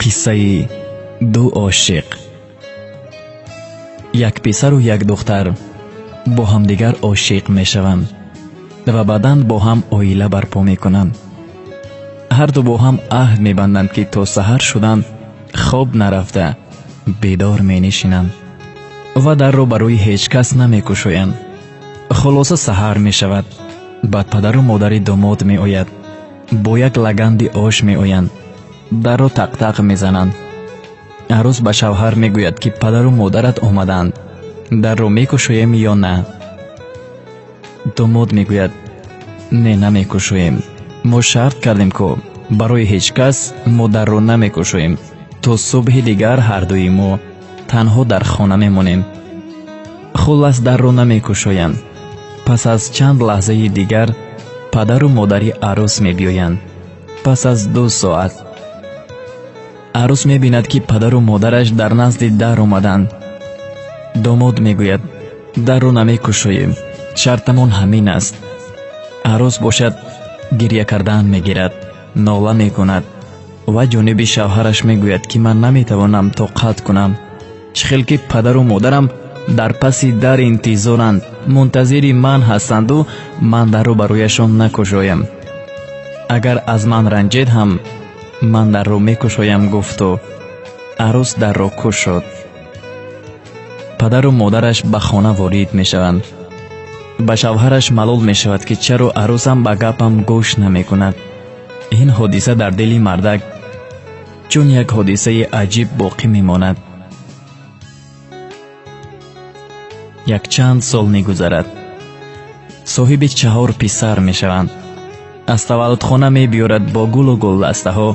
Қиссаи ду ошиқ. Як писару як духтар бо ҳамдигар ошиқ мешаванд ва баъдан бо ҳам оила барпо мекунанд. Ҳарду бо ҳам аҳд мебанданд, ки то саҳар шудан хоб нарафта бедор менишинанд ва дарро барои ҳеҷ кас намекушоянд. Хулоса, саҳар мешавад. Баъд падару модари домод меояд, бо як лаганди ош меоянд, дарро тақтақ мезананд. Арӯс ба шавҳар мегӯяд, ки падару модарат омадаанд, дарро мекушоем ё на? Домод мегӯяд: не, намекушоем, мо шарт кардем, ку барои ҳеҷ кас мо дарро намекушоем, то субҳи дигар ҳардуи мо танҳо дар хона мемонем. Хуллас, дарро намекушоянд. Пас аз чанд лаҳзаи дигар падару модари арӯс мебиёянд. Пас аз 2 соат арӯс мебинад, ки падару модараш дар назди дар омаданд. Домод мегӯяд: дарро намекушоем, шартамон ҳамин аст. Арӯс бошад, гиря кардан мегирад, нола мекунад ва ҷониби шавҳараш мегӯяд, ки ман наметавонам тоқат кунам, чӣ хел ки падару модарам дар паси дар интизоранд, мунтазири ман ҳастанду ман дарро барояшон накушоям. Агар аз ман ранҷед ҳам ман дарро мекушоям, гуфту арӯс дарро кушод. Падару модараш ба хона ворид мешаванд. Ба шавҳараш малол мешавад, ки чаро арӯсам ба гапам гӯш намекунад. Ин ҳодиса дар дили мардак чун як ҳодисаи аҷиб боқӣ мемонад. Якчанд сол мегузарад. Соҳиби 4 писар мешаванд. Аз таваллудхона мебиёрад бо гулу гулдастаҳо,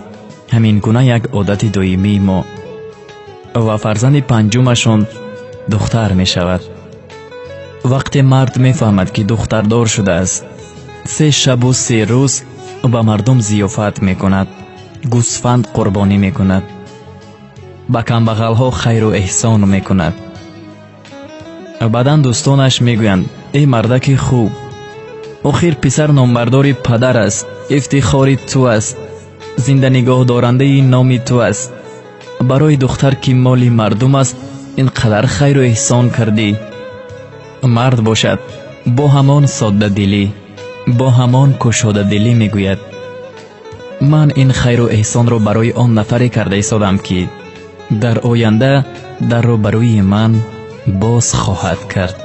ҳамин гуна як одати доимии мо. Ва фарзанди панҷумашон духтар мешавад. Вақте мард мефаҳмад, ки духтардор шудааст, 3 шабу 3 рӯз ба мардум зиёфат мекунад, гӯсфанд қурбонӣ мекунад, ба камбағалҳо хайру эҳсон мекунад. Баъдан дӯстонаш мегӯянд: эй мардаки хуб, охир писар номбардори падар аст, ифтихори ту аст, зинданигоҳдорандаи номи ту аст. Барои духтар, ки моли мардум аст, ин қадар хайру эҳсон кардӣ. Мард бошад, бо ҳамон соддадилӣ, бо ҳамон кушодадилӣ мегӯяд: ман ин хайру эҳсонро барои он нафаре карда истодам, ки дар оянда дарро барои ман боз хоҳад кард.